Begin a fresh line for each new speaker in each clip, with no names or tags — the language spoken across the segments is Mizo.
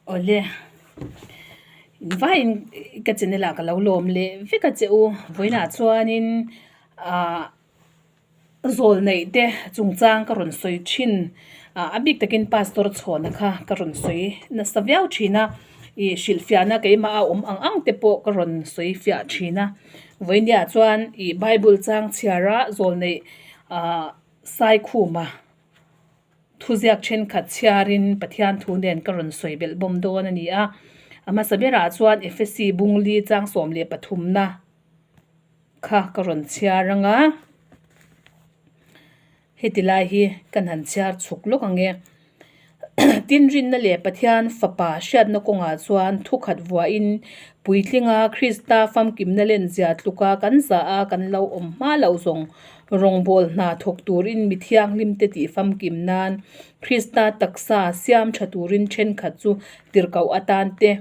Awle, in vaiin ka channel ah ka lo lawm leh vek a che u. Vawiinah chuanin ah zawl neih te chungchang ka rawn sawi thin. Ah a bik takin pastor chhawna kha ka rawn sawi nasa viau thin a. Ih hrilhfiahna keimah a awm ang ang te pawh ka rawn sawi fiah thin a. Vawiinah chuan ih bible chang chhiar a zawl neih ah Saikhuma. Thuziak thenkhat chhiarin Pathian thu nen ka rawn sawi belh bawm dawn a ni a. A hmasa berah chuan Efesi bungli chang 13 na kha ka rawn chhiar ang a. Heti lai hi kan han chhiar chhuk lawk ang e. Tin rinna leh Pathian Fapa hriatna kawngah chuan thukhat vuahin puitlinga Krista famkimna lenzia tluka kan zah a kan lo awm hma loh zawng Rawngbawl hna thawk turin mi thianghlimte tih famkim nan Krista taksa siam tha turin thenkhat chu tirhkoh atan te,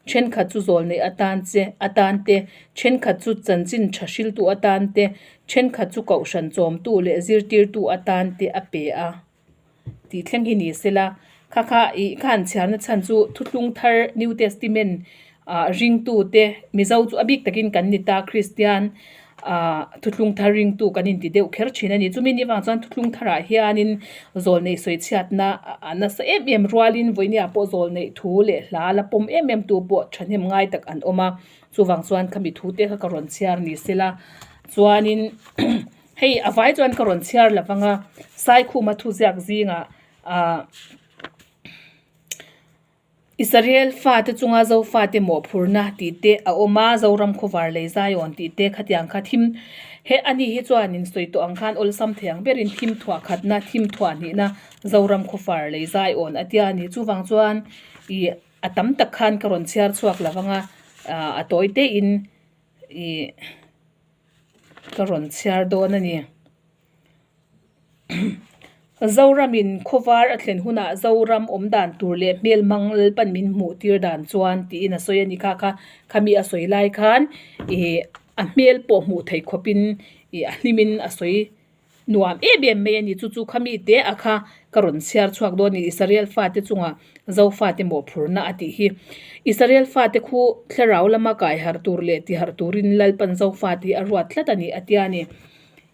thenkhat chu zawlneih atan che atan te, thenkhat chu chanchin tha hriltu atan te, thenkhat chu kohhran chawmtu leh zirtirtu atan te a pe a. Tih thleng hi ni sela, kha kha ih kha an chhiarna chhan chu Thuthlung Thar, New Testament, ah ringtute Mizo chu a bik takin kan ni ta Kristian ah Thuthlung Thar ringtu kan inti deuh kher thin a ni. Chumi ni vang chuan Thuthlung Tharah hianin zawlneih sawi chhiatna a nasa em em rualin vawinia pawh zawlneih thu leh hla la pawm em em tu pawh thahnem ngai tak an awm a, chuvang chuan khami thute kha ka rawn chhiar ni sela chuanin Hei a vai chuan ka rawn chhiar lo vang a, Saikhuma thuziak zingah ah Israel fate chunga Zofate mawhphurhna tih te a awm a, Zoram khawvar lei Zion tih te khatiang kha thim he a ni hi chuanin sawi tawh ang khan awlsam thei ang berin thim thuah khatna thim thuah hnihna Zoram khawvar lei Zion a tia a ni. Chuvang chuan ih a tam tak khan ka rawn chhiar chhuak lo vang a, ah a tawi tein ih. Ka rawn chhiar dawn a ni. Zoramin khawvar a thlen hunah Zoram awm dan tur leh hmel hmang Lalpan min hmuh tir dan chuan tiin a sawi a ni kha kha khami a sawi lai khan ih a hmel pawh hmuh theih khawpin ih a hlimin a sawi Nuam em em mai a ni. Chu chu khami te a kha ka rawn chhiar chhuak dawn a ni. Israel fate chunga Zofate mawhphurhna a tih hi. Israel fate khu thlarau lama kai harh tur leh ti harh turin Lalpan Zofate hi a ruat tlat a ni a tia ni.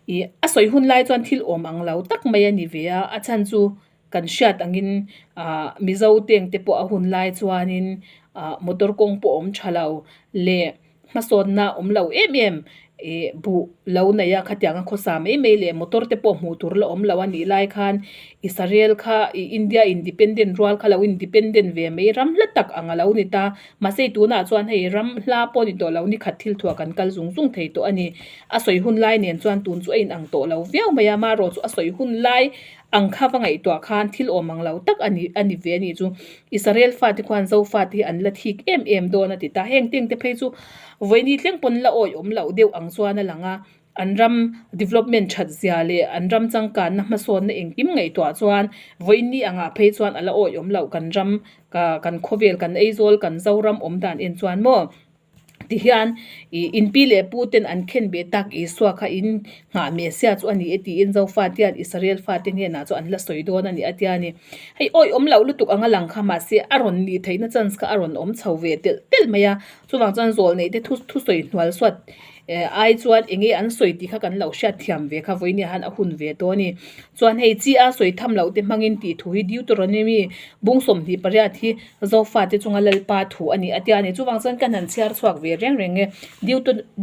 Ih a sawi hun lai chuan thil awm ang lo tak mai a ni ve a, a chhan chu kan hriat angin ah Mizo teng te pawh a hun lai chuanin ah motor kawng pawh awm tha lo leh Hmasawnna awm lo em em ih buh lo nei a khatianga khawsa mai mai leh motor te pawh hmuh tur la awm lo a nih lai khan Israel kha ih India independent rual kha lo independent ve mai ram hla tak ang a lo ni ta mahse tunah chuan hei ram hla pawh ni tawh lo ni khat thil thuah kan kal zung zung thei tawh a ni a sawi hun lai nen chuan tun chu a inang tawh lo viau mai a marawh chu a sawi hun lai Ang kha va ngaihtuah khan thil awm ang lo tak a ni a ni ve a nih chu. Israel fate khuan Zofate hi an la thik em em dawn a ti ta. Heng teng te phei chu vawiini thleng pawn la awi awm loh deuh ang chuan a lang a. An ram development that zia leh an ram changkanna hmasawnna engkim ngaihtuah chuan vawiini angah phei chuan a la awi awm loh kan ram ka kan khawvel kan Aizawl kan Zoram awm dan en chuan maw. Tihian ih in pi leh pu ten an khen beh tak Isua kha in nghah Messiah chu a ni e tiin Zofate hian Israel fate hnenah chu an la sawi dawn a ni a tia ni. Hei awi awm loh lutuk anga lang kha mahse a rawn nih theihna chance kha a rawn awm chho ve telh telh mai a, chuvang chuan zawl neih te thu thusawi hnual suat ai chuan eng nge an sawi tih kha kan lo hriat thiam ve kha vawinia han a hun ve tawh a ni. Chuan hei chi a sawi tham loh te hmangin tih thu hi Deuteronomy bung 28 hi Zofate chunga Lalpa thu a ni a tia a ni. Chuvang chuan kan han chhiar chhuak ve reng reng e.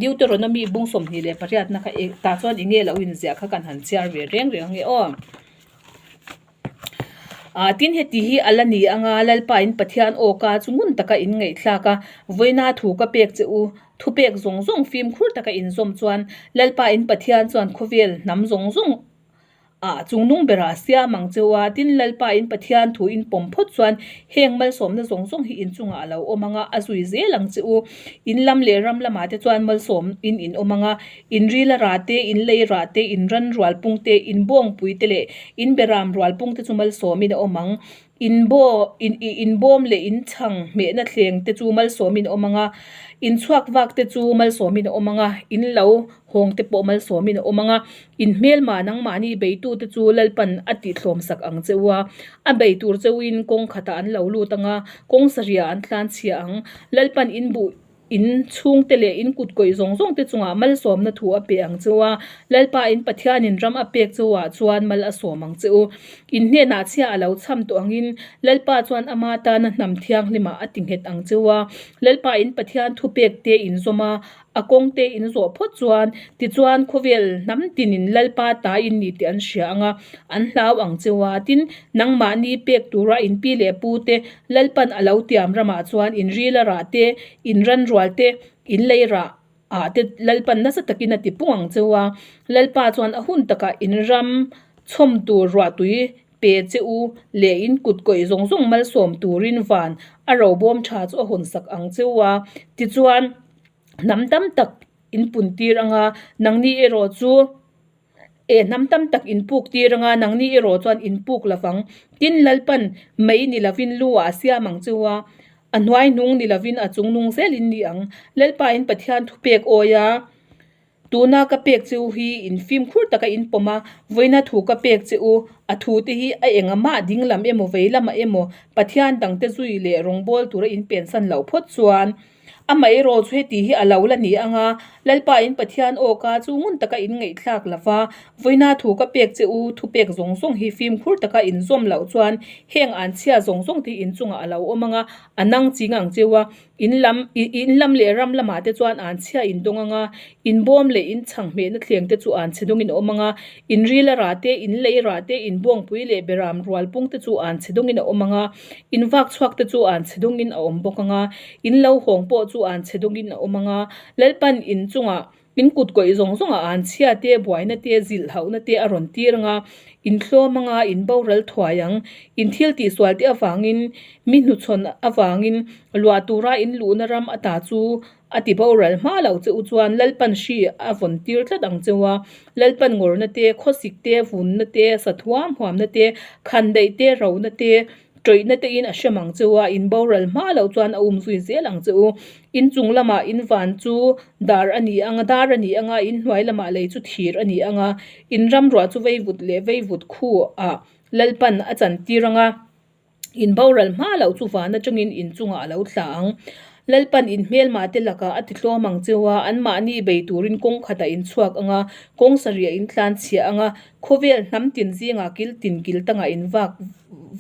Deuteronomy bung 28 na kha e tah chuan eng nge lo inziah kha kan han chhiar ve reng reng ange aw. Ah tin heti hi a la ni anga Lalpa in Pathian aw ka chu ngun taka in ngaihthlak a, vawiina thu ka pek che u, thupek zawng zawng fimkhur taka inzawm chuan Lalpa in Pathian chuan khawvel hnam zawng zawng Ah chung nung berah a siam ang cheu a, tin Lalpa in Pathian thu in pawm phawt chuan heng malsawmna zawng zawng hi in chungah a lo awm ang a, a zui zel ang che u. In lam leh ram lamah te chuan malsawm in in awm ang a, in rila rah te, in lei rah te, in ran rual pung te, in bawngpui te leh in beram rual pung te chu malsawm in a awm ang. In baw, in ih in bawm leh in chhang hmehna thleng te chu malsawmin a awm ang a, in chhuak vak te chu malsawmin a awm ang a, in lo hawng te pawh malsawmin a awm ang a, in hmelma nangmahni beitu te chu Lalpan a tihthlawm sak ang che u a, a bei tur cheu in kawng khatah an lo lut ang a, kawng sarihah an tlanchhia ang. Lalpan in buh In chhungte leh in kutkawih zawng zawngte chungah malsawmna thu a pe ang che u a, Lalpa in Pathianin ram a pek che u ah chuan mal a sawm ang che u. In hnenah chhia a lo chham tawh angin Lalpa chuan ama tana hnam thianghlimah a ti nghet ang che u a, Lalpa in Pathian thupekte in zawm a, a kawngte in zawh phawt chuan, tichuan khawvel hnam tinin Lalpa ta in ni tih an hria ang a, an hlau ang che u a, tin, nangmahni pek tura in pi leh pute Lalpan a lo tiam ramah chuan in ril a rah te, in ran rual te, in lei rah ah te Lalpan nasa takin a ti pung ang cheu a. Lalpa chuan a hun takah in ram chhawm tur ruahtui pe che u leh in kut kawih zawng zawng malsawm turin van a robawm tha chu a hawn sak ang cheu a. Tichuan, hnam tam tak in pun tir ang a, nangni erawh chu. Eh, hnam tam tak in puk tir anga nangni erawh chuan in puk lo vang. Tin, Lalpan mei ni lovin lu ah a siam ang chu a, a hnuai hnung ni lovin a chung nung zel in ni ang. Lalpa in Pathian thupek awi a, tuna ka pek che u hi in fimkhur taka in pawm a, vawiina thu ka pek che u, a thu te hi a engah ding lam emaw vei lamah emaw Pathian dangte zui leh rawngbawl tura in pensan loh phawt chuan, Amaherawh chu heti hi a lo la ni ang a, Lalpa in Pathian aw ka chu ngun taka in ngaihthlak lo va, vawiina thu ka pek che u, thupek zawng zawng hi fimkhur taka in zawm loh chuan heng an chhia zawng zawng te hi in chungah a lo awm ang a, a nang ching ang cheu a, in lam, in lam leh ram lamah te chuan an chhia in dawng ang a, in bawm leh in chhang hmehna thleng te chu an chhe dawngin a awm ang a, in ril a rah te, in lei rah te, in buangpui leh beram rual pung te chu an chhe dawngin a awm ang a, in vak chhuak te chu an chhe dawngin a awm bawk ang a. In lo hawng pawh chu an chhe dawngin a awm ang a, Lalpan in chungah in kut kawih zawng zawngah an chhia te, buaina te, zilh hauhna te a rawn tir ang a, in tlawm ang a, in boral thuai ang. In thil tihsual te avangin, mi hnuchhawn avangin luah tura in luhna ram ata chu a ti boral hma lo che u chuan Lalpan hri a vawn tir tlat ang cheu a, Lalpan ngawrna te, khawsik te, vunna te, sathuam huamna te, khandaih te, rona te, Tawihna te in a hrem ang che u a, in boral hma loh chuan a um zui zel ang che u. In chung lamah in van chu dar a ni ang a, dar a ni ang a, in hnuai lamah lei chu thir a ni ang a, in ram ruah chu veivut leh veivut khu ah Lalpan a chan tir ang a, in boral hma loh chu van atangin in chungah a lo thla ang. Lalpan in hmelmah te lakah a ti tlawm ang che u a, anmahni bei turin kawng khatah in chhuak ang a, kawng sarih ah in tlan chhiah ang a, khawvel hnam tin zingah kil tin kil tangah in vak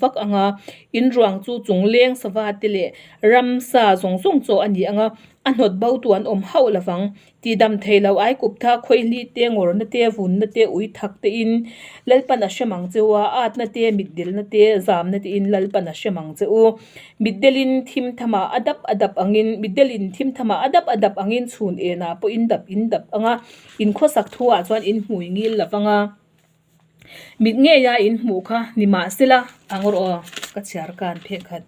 vak ang a, in ruang chu chung leng sava te leh ramsa zawng zawng chaw a ni ang a, a hnawt bo tu an awm hauh lo vang. Tihdam thei lo Aikup tha khawihli te, ngawrna te, vunna te, ui thak te in Lalpan a hrem ang che u a, atna te, mitdelna te, zamna te in Lalpan a hrem ang che u. Mitdelin thim thamah a dap a dap angin, mitdelin thim thamah a dap a dap angin chhun enah pawh in dap in dap ang a, in khawsak thu ah chuan in hmui ngil lo vang a. Mit ngeia in hmuh kha ni mahsela ang rawh aw ka chhiar khan phek khat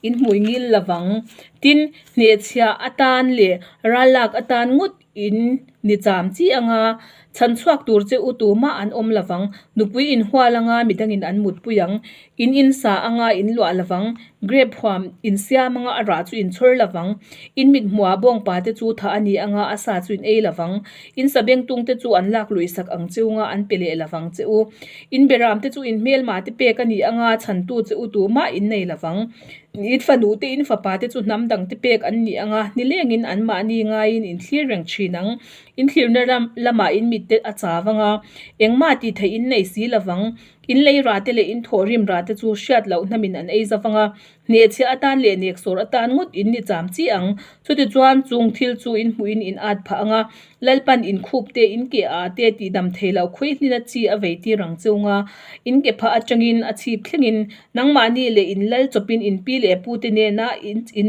in hmui ngil lovang. Tin, hnehchhiah atan leh rallak atan ngawt in ni cham chi anga chhan chhuak tur che u tumah an awm lovang. Nupui in hual anga midangin an mutpui ang. In in sa anga in luah lovang. Grape huam in siam anga a rah chu in chhawr lovang. In mit hmuah bawngpa te chu thah a ni anga a sa chu in ei lovang. In sabengtung te chu an lak luih sak ang cheu nga an pe leh lovang che u. In beram te chu in hmelma te pek a ni anga chhantu che u tumah in nei lovang. In fanu te in fapa te chu hnam dang te pek an ni anga nilengin anmahni ngaiin in thlir reng thin ang. In thlirna ram lamah in mit te a chav anga engmah tih theih in nei si lovang. In lei rah te leh in thawhrim rah te chu hriat loh hnamin an ei zau anga Hnehchhiah atan leh neksawr atan ngawt in ni cham chi ang. Chutichuan chung thil chu in hmuhin in at phah ang a, Lalpan in khup te, in ke ah te tihdam thei loh khawihlin a chi a vei tir ang chung a, in ke phah atangin a chhip thlengin nangmahni leh in lal chawpin in pi leh pu te nena in in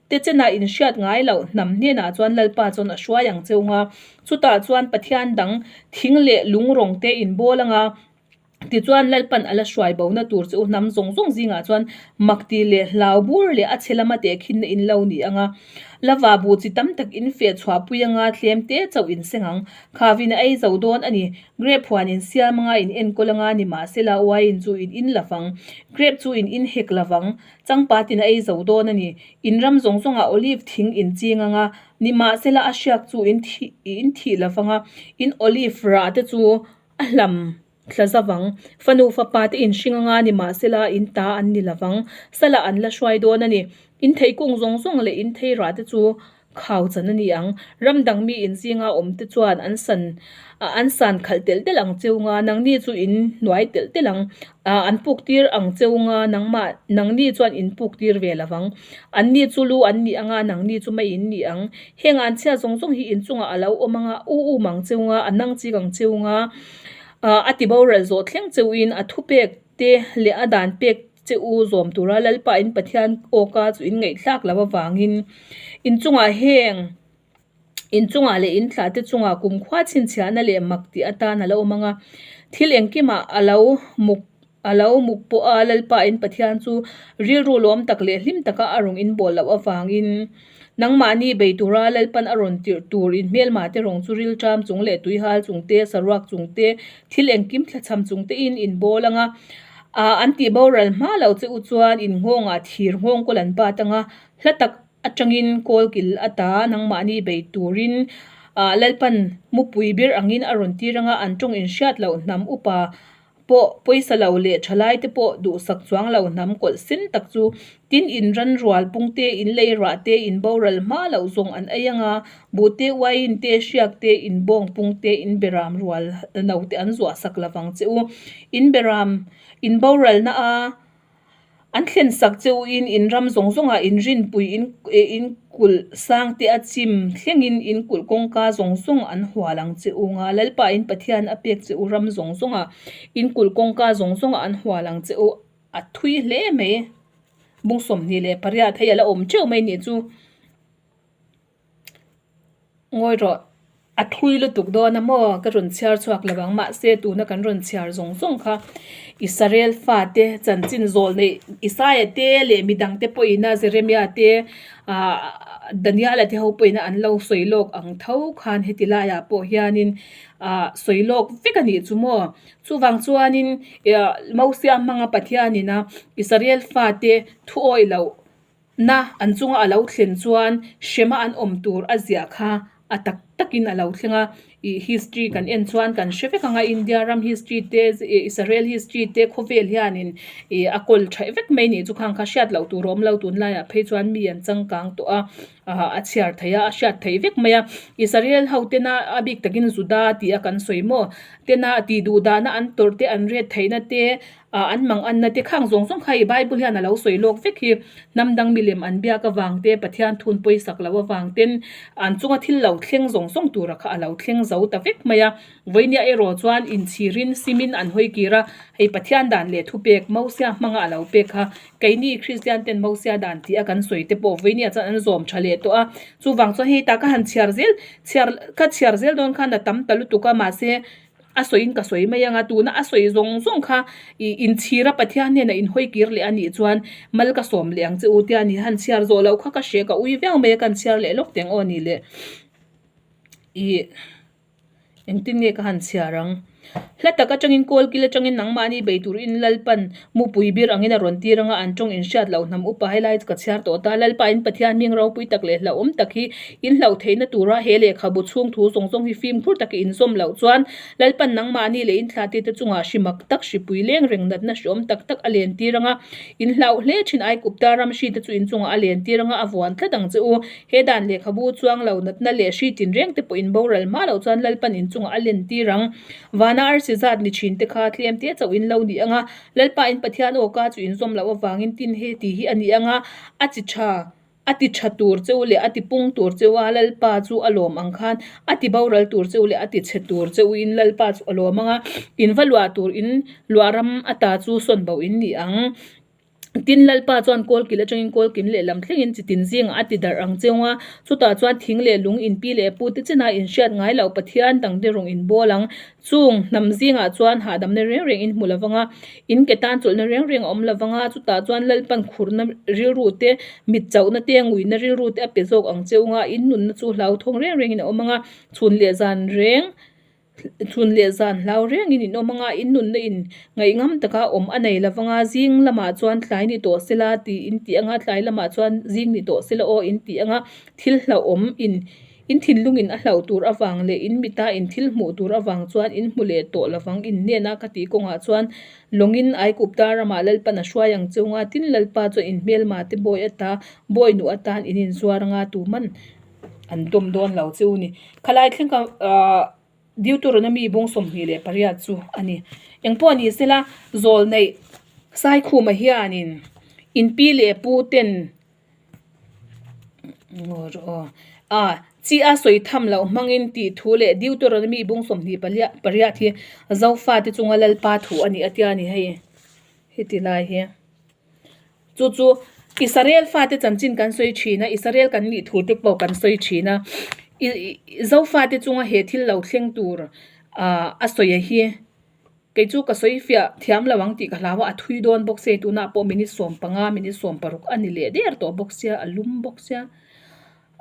te chenah in hriat ngai loh hnam hnenah chuan Lalpa chuan a hruai ang chung a, chutah chuan Pathian dang thing leh lung rawng te in bawl ang a. Tichuan, Lalpan a la hruai bona tur che u hnam zawng zawng zingah chuan makti leh hlau bur leh a chhe lama tehkhinna in lo ni ang a. Lava bu chi tam tak in feh chhuahpui anga thlem te chauh in seng ang. Khavin a ei zo dawn a ni. Grep huan in siam anga in enkawl anga nimahsela uaiin chu in in la vang. Grep chu in in hek la vang. Changpatin a ei zo dawn a ni. In ram zawng zawngah olive thing in ching anga nimahsela a hriak chu in thih in thih la vang a. In olive rah te chu a hlam thla zavang. Fanu fapa te in hring anga nimahsela in ta an ni lovang. Salah an la hruai dawn a ni. In theikung zawng zawng leh in thei rah te chu khau chan a ni ang. Ram dang mi in zinga awm te chuan an san an san khalh telh telh ang cheu nga, nangni chu in hnuai telh telh ang. An puk tir ang cheu nga, nangmah nangni chuan in puk tir ve lovang. Anni chu lu an nih anga, nangni chu mei in nih ang. Heng an chhia zawng zawng hi inchungah a lo awm anga, u um ang cheu nga, a nang chik ang cheu nga, a ti boral zawh thleng cheuin a thupek te leh a dan pek che u zawm tura Lalpa in Pathian awka chu in ngaihthlak loh avangin inchungah heng inchungah leh in thlah te chungah kumkhua chhinchhiahna leh mak tih atan a lo awm anga, thil engkimah a lo muk A lo muk pawh a, Lalpa in Pathian chu rilru lawm tak leh hlim taka a rawn inbawl loh avangin nangmahni bei tura Lalpan a rawn tirh tur in hmelma te rawng chu rilṭam chung leh tuihal chung te, saruak chung te, thil engkim thlachham chung tein in bawl ang a. An tih boral hma lo che u chuan in nghawngah thir nghawng kawl an bat ang a, hla tak atangin kawlkil ata nangmahni bei turin Lalpan mupui ber angin a rawn tir ang a, an tawng inhriat loh hnam upa pawh pawisa lo leh thalai te pawh duhsak chuang lo hnam kawlh sen tak chu tin in ran rual pung te in lei rah te in boral hma loh zawng an ei ang a, buh te uaiin te hriak te in bawng pung te in beram rual no te an zuah sak lovang che u in beram in boral na a. An thlen sak che u in in ram zawng zawngah in rinpui in in kulh sang te a chim thlengin in kulh kawngka zawng zawng an hual ang che u nga Lalpa in Pathian a pek che u ram zawng zawngah in kulh kawngka zawng zawngah an hual ang che u a thui hle mai bung 28 hei a la awm teuh mai nih chu. Ngawi rawh, a thui lutuk dawn a maw? Ka rawn chhiar chhuak lo ang, mahse tuna kan rawn chhiar zawng zawng kha Israel fate chanchin zawl neih Isaia te leh midang te pawhin a Jeremia te ah Daniela te ho pawhin an lo sawi lawk ang tho khan heti laiah pawh hianin ah sawi lawk vek a nih chu maw? Chuvang chuanin Mosia hmanga Pathianin a Israel fate thuawih loh Na an chunga a lo thlen chuan hrema an awm tur a ziah kha a tak takin a lo thleng a, ih history kan en chuan kan hre vek ang a, India ram history te Israel history te khawvel hianin ih a kawl thaih vek mai nih chu khang kha hriat loh tur a awm lo tunlaiah phei chuan mi an changkang tawh a, ah a chhiar theih a a hriat theih vek mai a, Israel ho tena a bik takin Juda tih a kan sawi maw tena tih duh dahna an tawrh te an ret theihna te. Ah an mang anna te khang zawng zawng kha i Bible hian a lo sawi lawk vek hi. Hnam dang milem an biak avang te, Pathian thun pawisak loh avang ten an chunga thil lo thleng zawng zawng tura kha a lo thleng zo ta vek mai a. Vawinia erawh chuan inchhirin simin an hawi kir a, hei Pathian dan leh thupek Mosia hmanga a lo pek kha keini Kristian ten Mosia dan tih a kan sawi te pawh vawinia chuan an zawm tha leh tawh a. Chuvang chuan hei ta ka han chhiar zel chhiar ka chhiar zel dawn khan a tam ta lutuk a mahse A sawiin ka sawi mai ang a, tuna a sawi zawng zawng kha ih inchhira Pathian hnenah inhawi kir leh a nih chuan mal ka sawm leh ang che u tia ni han chhiar zawh loh kha ka hria ka ui viau mai a, ka han chhiar leh lawk teng aw ni le ih engtin nge ka han chhiar ang. Hla tak atangin kawl kil atangin nangmahni bei turin Lalpan mupui bir angin a rawn tir ang a, an tawng inhriat loh hnam upa helai chu ka chhiar tawh ta. Lalpa in Pathian hming ropui tak leh hlauhawm tak hi In hlauh theihna tura he lehkhabu chhung thu zawng zawng hi fimkhur taka inzawm loh chuan Lalpan nangmahni leh inthlahte te chungah hri mak tak, hripui leng reng natna hriawm tak tak a len tir ang a. In hlauh hle thin Aikupta ram hri te chu in chungah a len tir ang a, a vuan tlat ang che u. He dan lehkhabu chuang lo natna leh hri tinreng te pawh in boral hma loh chuan Lalpan in chungah a len tir ang. Vana arsi zat ni thin te kha tlem te chauh in lo ni ang a, Lalpa in Pathian awka chu inzawm loh avangin tin he ti hi a ni ang a, a chi tha. A ti tha tur cheu leh a ti pung tur cheu a, Lalpa chu a lawm ang khan a ti boral tur cheu leh a ti chhe tur cheu in Lalpa chu a lawm ang a, in va luah tur in luah ram ata chu sawn bo in ni ang. Tin, Lalpa chuan kawlkil atangin kawlkim lehlam thlengin chitin zingah a ti darh ang cheu a, chutah chuan thing leh lung inpi leh pute chenah inhriat ngai loh Pathian dangte rawn inbawl ang. Chung hnam zingah chuan hahdamna reng reng in hmu lo vang a, in ke tan chawlhna reng reng a awm lo vang a, chutah chuan Lalpan khurna rilru te, mit chauhna te, nguina rilru te a pe zawk ang cheu a, in nunna chu hlauthawng reng rengin a awm ang a, chhun leh zan reng. Chhun leh zan hlau rengin in awm anga, in nunna in ngaihngam taka awm a nei lo vanga, zing lamah chuan tlai ni tawh sela tih in tih anga, tlai lamah chuan zing ni tawh sela aw in tih anga, thil hlauhawm in in thinlungin a hlauh tur avang leh in mita in thil hmuh tur avang chuan in hmu leh tawh lo vang in hnena ka tih kawngah chuan lawngin Aigupta ramah Lalpan a hruai ang cheu nga, tin Lalpa chuan in hmelma te bawi ata bawi nuh atan in inzuar anga tuman An dawm dawn lo chu ni. Khalai thleng kha ahh Deuteronomy bung 28 chu a ni. Engpawh ni sela zawl neih Saikhuma hianin in pi leh pu ten ah chi a sawi tham loh hmangin tih thu leh Deuteronomy bung 28 hi Zofate chunga Lalpa thu a ni a tia ni hei heti lai hi. Chu chu Israel fate chanchin kan sawi thin a, Israel kan nih thu te pawh kan sawi thin a. Zofate chunga he thil lo thleng tur ah a sawi hi kei chu ka sawi fiah thiam lo ang tih ka hlau a, a thui dawn bawk sia tunah pawh minute 15 minute 16 a ni leh der tawh bawk sia a lum bawk sia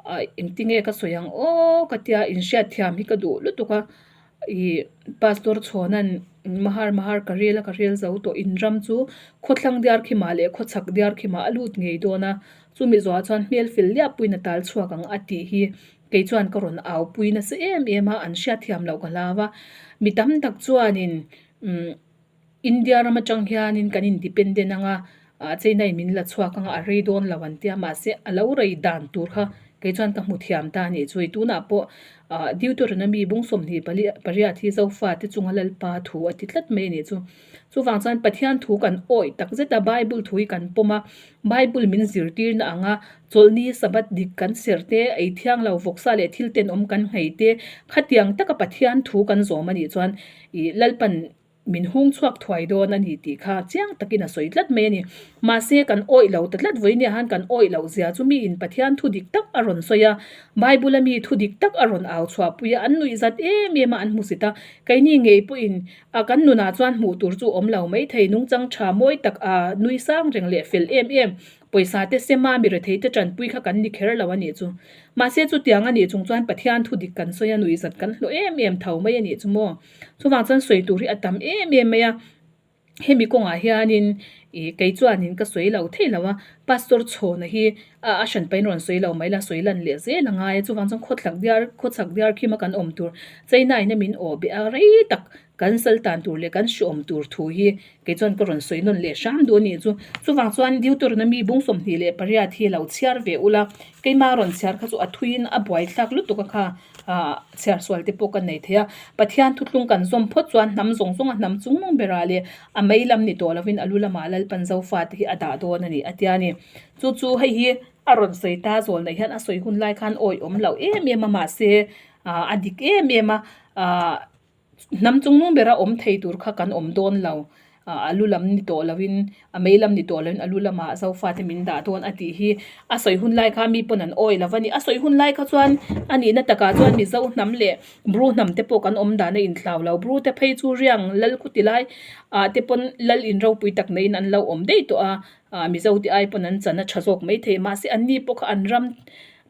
ah engtinge ka sawi ang aw ka tia inhriat thiam hi ka duh lutuk a. Ih pastor chhawnan mahar mahar ka rel a ka rel zo tawh in ram chu khawthlang diar khimah leh khawchhak diar khimah a lut ngei dawn a chumi zawhah chuan hmel fel liah puiin a tal chhuak ang a tih hi kei chuan ka rawn au pui nasa em em a an hriat thiam loh ka hlau a mi tam tak chuanin umm India ram atang hianin kan independent anga ah China in min la chhuak anga a rei dawn lo an tia mahse a lo rei dan tur kha kei chuan ka hmu thiam ta a nih chu hei tunah pawh ah Deuteronomy bung sawmhnih pali pariat hi Zofa te chunga Lalpa thu a ti tlat mai a nih chu chuvang chuan Pathian thu kan awih tak zet a Bible thu hi kan pawm a Bible min zirtirna anga chawlhni Sabbath dik kan serh te ei thiang lo vawksa leh thil tenawm kan nghei te khatiang taka Pathian thu kan zawm a nih chuan ih Lalpan Min hung chhuak thuai dawn a ni tih kha chiang takin a sawi tlat mai a ni. Mahse, kan awih lo ta tlat vawinia han kan awih loh zia chu miin Pathian thu dik tak a rawn sawi a, Bible-a mi thu dik tak a rawn au chhuahpui a, an nuih zat em em a an hmu sit a. Keini ngei pawhin a kan nunah chuan hmuh tur chu awm lo mai thei, nungchang tha mawi tak a nui sang reng leh fel em em. Pawisa te sema mi rethei te tanpui kha kan ni kher lo a nih chu. Mahse, chutiang a nih chung chuan Pathian thu dik kan sawi a, nuih zat kan hlawh em em tho mai a nih chu maw. Chuvang chuan sawi tur hi a tam em em mai a, hemi kawngah hianin ih kei chuanin ka sawi lo thei lo a, Pastor Chhawna hi a a hran pahin rawn sawi lo mai la, sawi lan leh zel a ngai a, chuvang chuan khawthlak diar khawchhak diar khima kan awm tur China in a min awh beh a rei tak kan sal tan tur leh kan hriawm tur thu hi kei chuan ka rawn sawi nawn leh hram duh a nih chu. Chuvang chuan Deuteronomy bung 28 hi lo chhiar ve ula, keima rawn chhiar kha chu a thuiin a buaithlak lutuk a kha. Ahh chhiar sual te pawh ka nei thei a, Pathian thuthlung kan zawm phawt chuan hnam zawng zawng a hnam chung nung berah leh a mei lam ni tawh lovin a lu lamah Lalpan Zofa te hi a dah dawn a ni a tia ni. Chu chu hei hi a rawn sawi ta zawl neih hian a sawi hun lai khan awi awm loh em em a mahse ahh a dik em em a ahh Hnam chungnung bera awm thei tur kha kan awm dawn lo. A lu lam ni tawh loin, a mei lam ni tawh loin a lu lamah Zofate min dah dawn a tih hi a sawi hun lai kha mi pawn an awi lo va ni. A sawi hun lai kha chuan a nihna takah chuan Mizo hnam leh Bru hnam te pawh kan awm dan a inthlau lo. Bru te phei chu riang lal khuti lai ah te pawn lal in ropui tak neiin an lo awm daih tawh a, Mizo te ai pawn an chan a tha zawk maithei. Mahse anni pawh kha an ram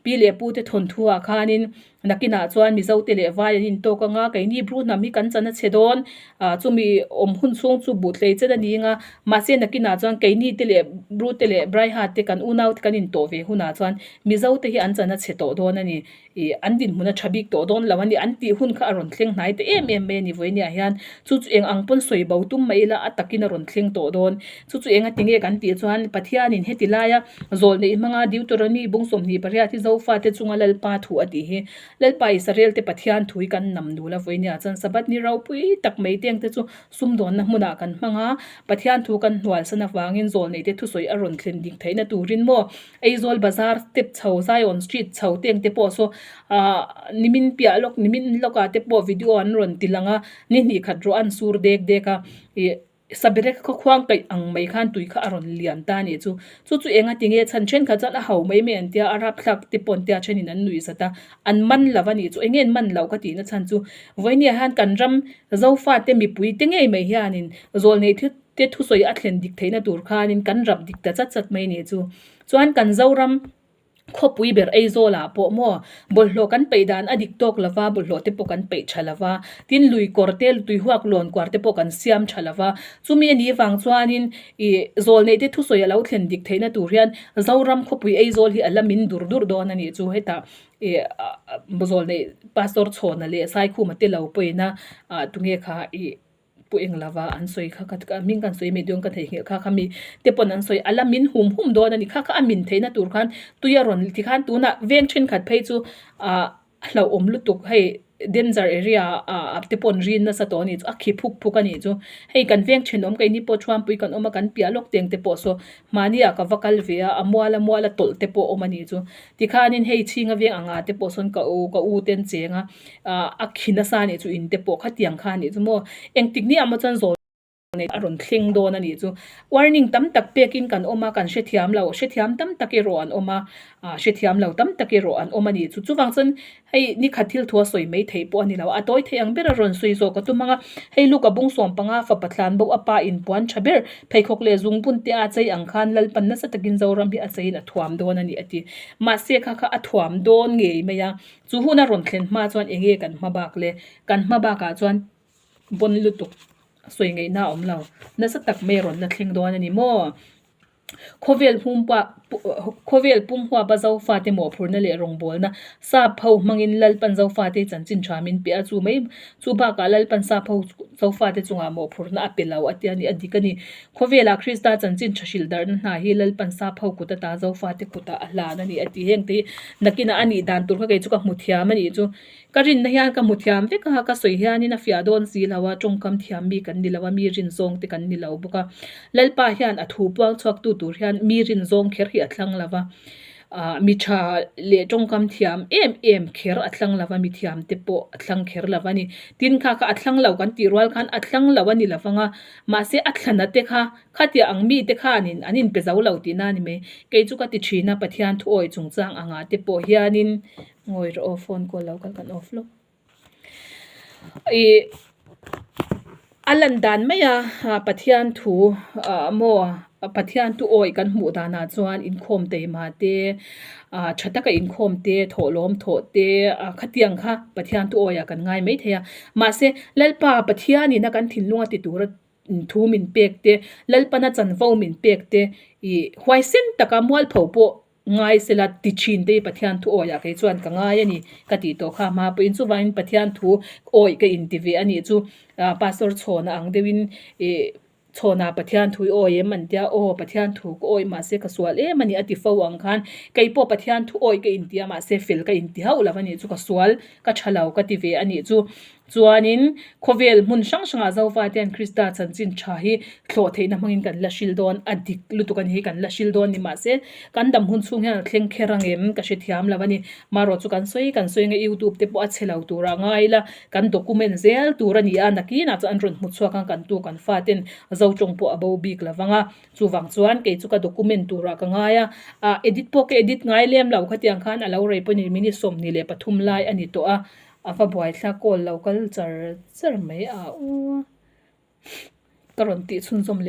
Pi leh pu te thawnthu ah khanin nakinah chuan Mizo te leh vai an intawk anga keini Bru hnam hi kan chan a chhe dawn ah chumi awm hun chhung chu buh tlei chen a ni anga mahse nakinah chuan keini te leh Bru te leh Braiha te kan unau te kan intawh ve hunah chuan Mizo te hi an chan a chhe tawh dawn a ni ih an dinhmun a tha bik tawh dawn lo a ni an tih hun kha a rawn thleng hnai ta em em mai a ni vawinia hian chu chu eng ang pawn sawi bo tum mai ila a takin a rawn thleng tawh dawn chu chu eng a ti nge kan tih chuan Pathianin heti laia Zawlneih hmanga Deuteronomy bung 28 hi Zofate chunga Lalpa thu a tih hi. Lalpa Israel te Pathian thu hi kan nam nul a vawinia chuan Sabbath ni ropui tak mai teng te chu sumdawnna hmunah kan hmang a, Pathian thu kan hnual san avangin zawlneih te thusawi a rawn thlen dik theihna turin maw Aizawl Bazar step chho Zion Street chho teng te pawh saw ah nimin piah lawk nimin lawkah te pawh video an rawn ti lang a, ni hnih khat ruah an sur dek dek a ih. Saberek khaw khuang kaih ang mai khan tui kha a rawn lian ta a nih chu. Chu chu eng a ti nge chhan thenkhat chuan a ho mai mai an tia, a rapthlak te pawh an tia thenin an nuih zat a, an man lo a nih chu. Eng nge an man loh ka tihna chhan chu vawinia hian kan ram Zofate mipui te ngei mai hianin zawlnei thil te thusawi a thlen dik theihna tur khanin kan rap dik ta chat chat mai a nih chu. Chuan kan Zoram. Khawpui ber Aizawlah pawh maw bawlhhlawh kan peih dan a dik tawk lova, bawlhhlawh te pawh kan peih tha lova, tin lui kawr te, tui huak lawn kuar te pawh kan siam tha lova, chumi a nih vang chuanin ih zawl neih te thusawi a lo thlen dik theihna tur hian Zoram khawpui Aizawl hi a la min dur dur dawn a nih chu hetah ih zawl neih Pastor Chhawna leh Saikhuma te lo pawhin a ah tunge kha ih. Pu eng lova an sawi kha ka ka hming kan sawi mai dawn ka theihnghilh kha kha mi te pawn an sawi a la min hum hum dawn a ni kha kha a min theihna tur khan tui a rawn ti khan tunah veng thenkhat phei chu ah hlauhawm lutuk hei danger area ah te pawn rin nasa tawh a ni chu a khi phuk phuk a nih chu hei kan veng thenawm keini pawh thuampui kan awm a kan piah lawk teng te pawh saw mahni ah ka va kal ve a a mual a mual a tawlh te pawh a awm a nih chu tikhanin hei chhinga veng anga te pawh sawn ka u ka u te an cheng a. ah a khi nasa anih chu in te pawh khatiang kha anih chu maw engtik ni ah maw chuan zawl nei a rawn thleng dawn anih chu warning tam tak pek in kan awm a kan hrethiam lo hrethiam tam tak erawh an awm a ah hrethiam lo tam tak erawh an awm anih chu chuvang chuan hei nikhat thil thu a sawi mai theih pawh ani lo a tawi theih ang ber a rawn sawi zawk a tum ang a hei luka bung sawm panga fapa thlan bo a pa in puan tha ber pheikhawk leh zungbun te a chei ang khan Lalpan nasa takin Zoram hi a cheiin a thuam dawn anih a ti mahse kha kha a thuam dawn ngei mai a. Chu hun a rawn thlen hma chuan eng nge kan hma bak le? Kan hma bakah chuan bawn lutuk sawi ngaihna a awm lo. Nasa tak mai a rawn la thleng dawn a ni maw? Khawvel pumpa khawvel pum huapa Zofate mawhphurhna leh rawngbawlna sap ho hmangin Lalpan Zofate chanchin tha min pe a, chu mai chu bakah Lalpan sap ho Zofate chungah mawhphurhna a pe lo a tia ni a dik a ni. Khawvelah Krista chanchin tha hrilh darhna hna hi Lalpan sap ho kut ata Zofate kutah a hlan a ni a ti. Heng te hi nakinah a nih dan tur kha kei chu ka hmu thiam a nih chu. Ka rinna hian ka hmu thiam vek a, ka sawi hianin a fiah dawn si lo a, tawngkam thiam mi kan ni lo a, mi rin zawng te kan ni lo bawk a. Lalpa hian a thu puang chhuaktu tur hian mi rin zawng kher hi a thlang lo va. Ah mi tha leh tawngkam thiam em em kher a thlang lo va, mi thiam te pawh a thlang kher lo va ni. Tin kha kha a thlang lo kan tih rual khan a thlang lo a ni lo vang a, mahse a thlana te kha khatiang ang mi te khanin an inpe zo lo tihna a ni mai. Kei chu ka ti thin a, Pathian thuawi chungchang angah te pawh hianin ngawi rawh aw phone call lo kal kan off lawk. Ih a lan dan mai a Pathian thu ah maw Pathian thu awi kan hmuh danah chuan inkhawm teima te ah tha taka inkhawm te thawhlawm thawh te ah khatiang kha Pathian thu awiah kan ngai maithei a mahse Lalpa Pathianin a kan thinlung a ti tura thu min pek te Lalpana chanvo min pek te ih huaisen taka mualpho pawh. Ngai sela ti thin te hi Pathian thu awiah kei chuan ka ngai a ni ka tih tawh kha hma pawhin chuvangin Pathian thu awi ka inti ve a nih chu Pastor chhawna ang deuhin ih chhawna Pathian thu i awi em an tia aw Pathian thu ka awi mahse ka sual em a ni a ti fo ang khan kei pawh Pathian thu awi ka inti a mahse fel ka inti hauh lo a nih chu ka sual ka tha lo ka ti ve a nih chu. Chuanin, khawvel hmun hrang hrangah Zofa te hian Krista chanchin tha hi thlawh theihna hmangin kan la hril dawn, a dik lutuk a ni hi kan la hril dawn ni mahse, kan dam hun chhung hian a thleng kher ang em ka hrethiam lo a ni. Marawh chu kan sawi kan sawi nge YouTube te pawh a chhe lo turah ngai ila, kan document zel tur a ni a, nakinah chuan an rawn hmu chhuak ang kan tu kan faten Zotawng pawh a bo bik lo vang a, chuvang chuan kei chu ka document turah ka ngai a, ah edit pawh ka edit ngai lem lo khatiang khan a lo rei pawh ni minute 23 lai a ni tawh a. A va buaithlak kawl lo kal char char mai a u ka rawn tih chhunzawm leh.